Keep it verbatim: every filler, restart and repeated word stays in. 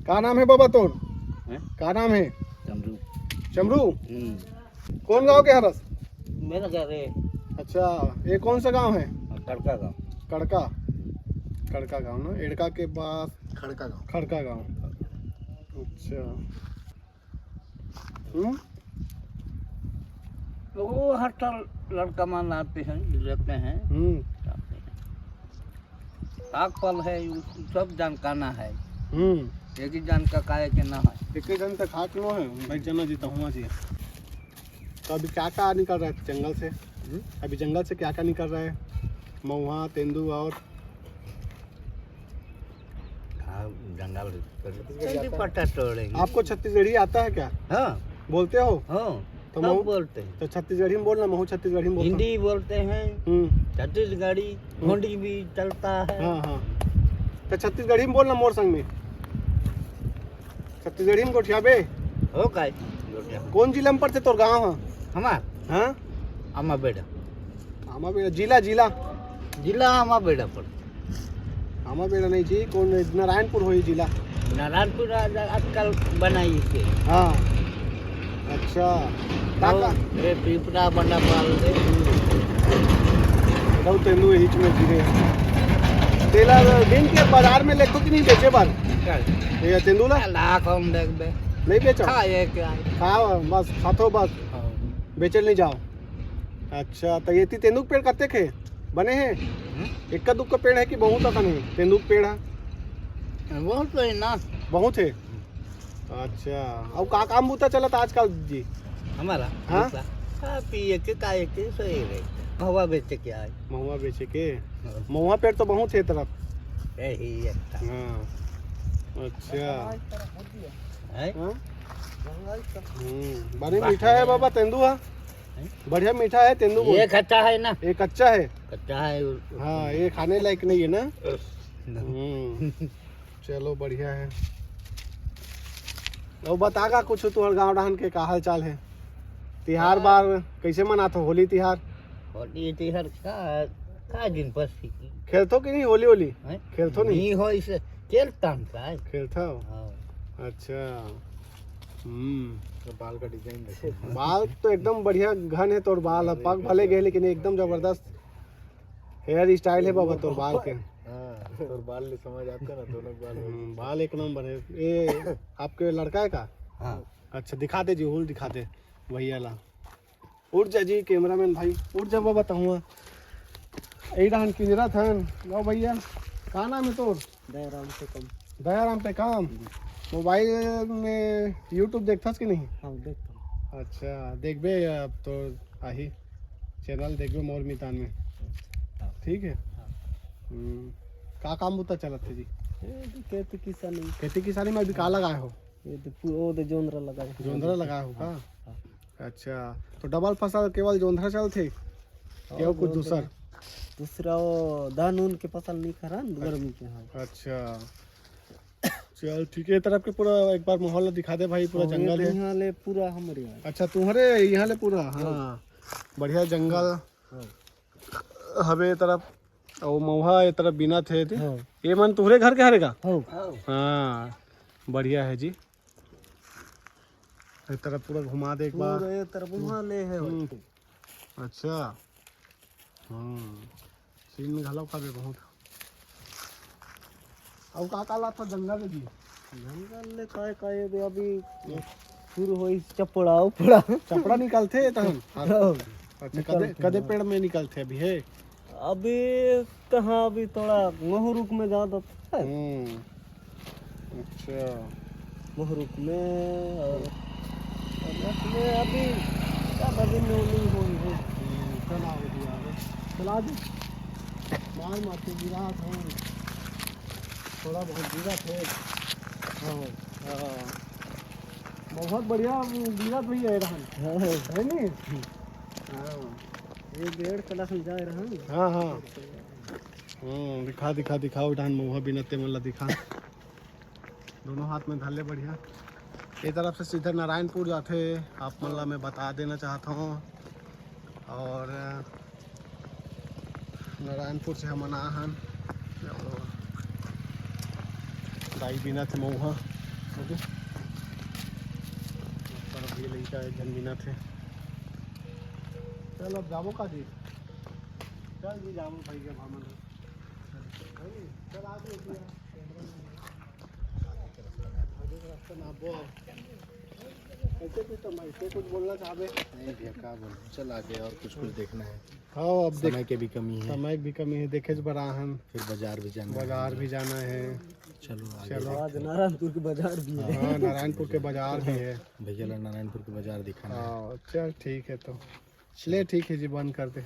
का नाम हे बाबा तोर? हैं? का नाम हे? चमरू। चमरू? हम्म। कौन गांव के हरस? मेरा घर है। अच्छा, ये कौन सा गांव है? कड़का गांव। कड़का? कड़का गांव ना, एड़का के पास खड़का गांव। खड़का गांव। अच्छा। हम्म? तो वो हर साल लड़का मान आते हैं, रहते हैं। हम्म। आते हैं। साग फल है, उ सब जानकाना है। हम्म। एक ही जान का काहे के ना है। एक ही जान का खा के नो है, भाई जना जी, तहुआ जी। तो अभी क्या क्या निकल रहा है जंगल से? हम्म? अभी जंगल से क्या क्या निकल रहा है? महुआ, तेंदू और हाँ, जंगल छत्तीसगढ़ी चंदी आता है। पत्ता तोड़ेंगे। आपको छत्तीसगढ़ी आता है क्या? हाँ। बोलते हो? हाँ, तो सब मऊ-, बोलते हैं। तो छत्तीसगढ़ी में बोलना, महू छत्तीसगढ़ी में बोलता हूँ। हिंदी बोलते हैं, हम्म। छत्तीसगढ़ी, हम्म। गोंडी भी चलता है। हाँ, हाँ। तो छत्तीसगढ़ी में बोलना मोर संग में। छत्तीसगढ़ी में गोठियाबे। हो काय? गोठिया। कौन जिला में पड़थे तोर गाँव ह? हमार? हाँ? अम्बाबेड़ा। अम्बाबेड़ा, जिला, जिला? जिला अम्बाबेड़ा पड़थे। अम्बाबेड़ा नहीं जी, कौन, नारायणपुर होही जिला? नारायणपुर आज, आजकल बनाई से। हाँ। अच्छा। का, का? ये पिपरा बंडा पाल दे। रहू तेंदू यही में गिरे। तेला दिन के बाजार में लेखो कि नहीं बेचे बर? क्या? ये तेंदू ला? ला कौन देखबे? नहीं बेचो? खाए क्या? खाओ, बस खाथो बस। हाँ। बेचल नहीं जाओ। अच्छा, तो ये ती तेंदू के पेड़ कतेक हे? बने हे? हम्म? इक्का दुक्का पेड़ हे कि बहुत अकन हे तेंदू के पेड़ हे? बहुत तो हे ना। बहुत हे? अच्छा, अउ का काम बूता चलत आजकल जी? हमारा हाँ? दूसरा। खा पिए के, खाए के, सोए रहे। महुआ बेचे के आए। महुआ बेचे के? हाँ। महुआ पेड़ तो बहुत हे तरफ। यही एक था। हाँ। अच्छा। है? हाँ? हम्म, बड़े वाह। मीठा हे बाबा तेंदू हा। हैं? बढ़िया मीठा हे तेंदू बोल। ये कच्चा है ना? ये कच्चा हे। कच्चा है। हाँ, ये खाने लायक नहीं हे ना? ना। हम्म, चलो बढ़िया हे। अउ बता का कुछ तुहर गाँव डहन के का हाल चाल हे? तिहार हाँ। बार कैसे मनाथो होली तिहार? होली तिहार का, का दिन पर सीखी? खेलथो कि नहीं होली होली? हैं? खेलथो नहीं? नहीं हो इसे, खेलता हम का है? खेलथो? हाँ। अच्छा। हम्म। तो बाल का डिजाइन देखो। बाल तो एकदम बढ़िया घन हे तोर बाल, अरे, पग भले गए लेकिन एकदम जबरदस्त हेयर स्टाइल हे बाबा तोर बाल के। हाँ, तोर बाल ले समझ आता ना, दोनों बाल। हम्म, बाल एक नंबर हे। ये आपके लड़का हे का? हाँ। अच्छा, दिखा दे जी, हुल दिखा दे भैया ला। उठ जा जी कैमरामैन भाई, उठ जा बाबा तहुआ। यही डहन किंजरत हन। लो भैया, का नाम हे तोर? दयाराम टेकम। दयाराम टेकम। मोबाइल में YouTube देखथस कि नहीं? हाँ, देखता हूँ। अच्छा, देखबे अब तो आही चैनल, देखबे मोर मितान में। हाँ। ठीक हे? हाँ। हम्म। का काम बूता चलत हे जी? ये तो खेती किसानी। खेती किसानी में अभी का लगाए हो? ये तो पू-, वो तो जोंधरा लगाए हो। जोंधरा लगाए हो का? हाँ, हाँ। अच्छा, तो डबल फसल केवल जोंधरा चलथे? और या कुछ जोंधरा। दूसर? दूसरा वो धान उन के फसल नहीं करन, हाँ। गर्मी के, हाँ। अच्छा, चल ठीक हे, ये तरफ के पूरा एक बार माहौल ला दिखा दे भाई, पूरा और ये जंगल तो हे। यहाँ ले पूरा हमरे यहाँ। अच्छा, तुम्हरे यहाँ ले पूरा, हाँ। हाँ। बढ़िया जंगल हाँ। हवे ये तरफ, अउ मउहा ये तरफ बिनत हे ते। हाँ। ये मन तुहरे घर के हरे का? हाँ। हाँ, बढ़िया हे जी। ये तरफ पूरा घुमा दे एक बार। पूरा ये तरफ वहाँ ले हे हम्म। भाई। अच्छा। हम्म। सीन घलो का भी बहुत। अउ का का लाथो जंगल में जी? जंगल ले काय काय दे अभी शुरू होई चपड़ा उपड़ा। चपड़ा निकलथे तहन? हाँ। अच्छा, कदे, निकलथे, कदे हाँ। पेड़ में निकलथे अभी हे? अभी कहाँ, अभी थोड़ा महू रुख में जात हे। हम्म। अच्छा। महू रुख में और, और रस में अभी ज्यादा दिन में नहीं हुई है। हम्म, चला हो दिया है। चला दे। मार मार के गिरा था। थोड़ा बहुत गिरा थे। हाँ। हाँ। बहुत बढ़िया गिरा भी है रहन। हाँ। है नी? हाँ। ये डेढ़ क्लास में जा रहन। हाँ, हाँ। हम्म, दिखा, दिखा, दिखा, उठान मउहा बिनते मन ला दिखा। दोनों हाथ में धर ले बढ़िया। ये तरफ से सीधा नारायणपुर जाथे, आप मन ला मैं बता देना चाहत हूँ। और नारायणपुर से हमन आ हन। दाई बिनत हे मउहा। पर अब ये लइका एक झन बिना थे। चल, अब जाबो का जी? चल जी, जाबो भाई के भामन। चल, आ जाओ भैया। आगे का रास्ता नापबो अब। ऐसे कुछ तो मैं, ऐसे कुछ बोलना चाहबे? नहीं भैया, का बोलूं? चल आगे, और कुछ कुछ देखना है। हाँ, अब देख, समय के भी कमी है। समय की भी कमी है, देखे बर आहन। फिर बाजार भी जाना है। बाजार भी जाना है। चलो आगे चलो। देखते आज हैं। नारायणपुर के बाजार भी है। हाँ, नारायणपुर के बाजार भी है। भैया ला नारायणपुर के बाजार दिखाना है। हाँ, चल ठीक है तो। ले ठीक है जी, बंद कर दे।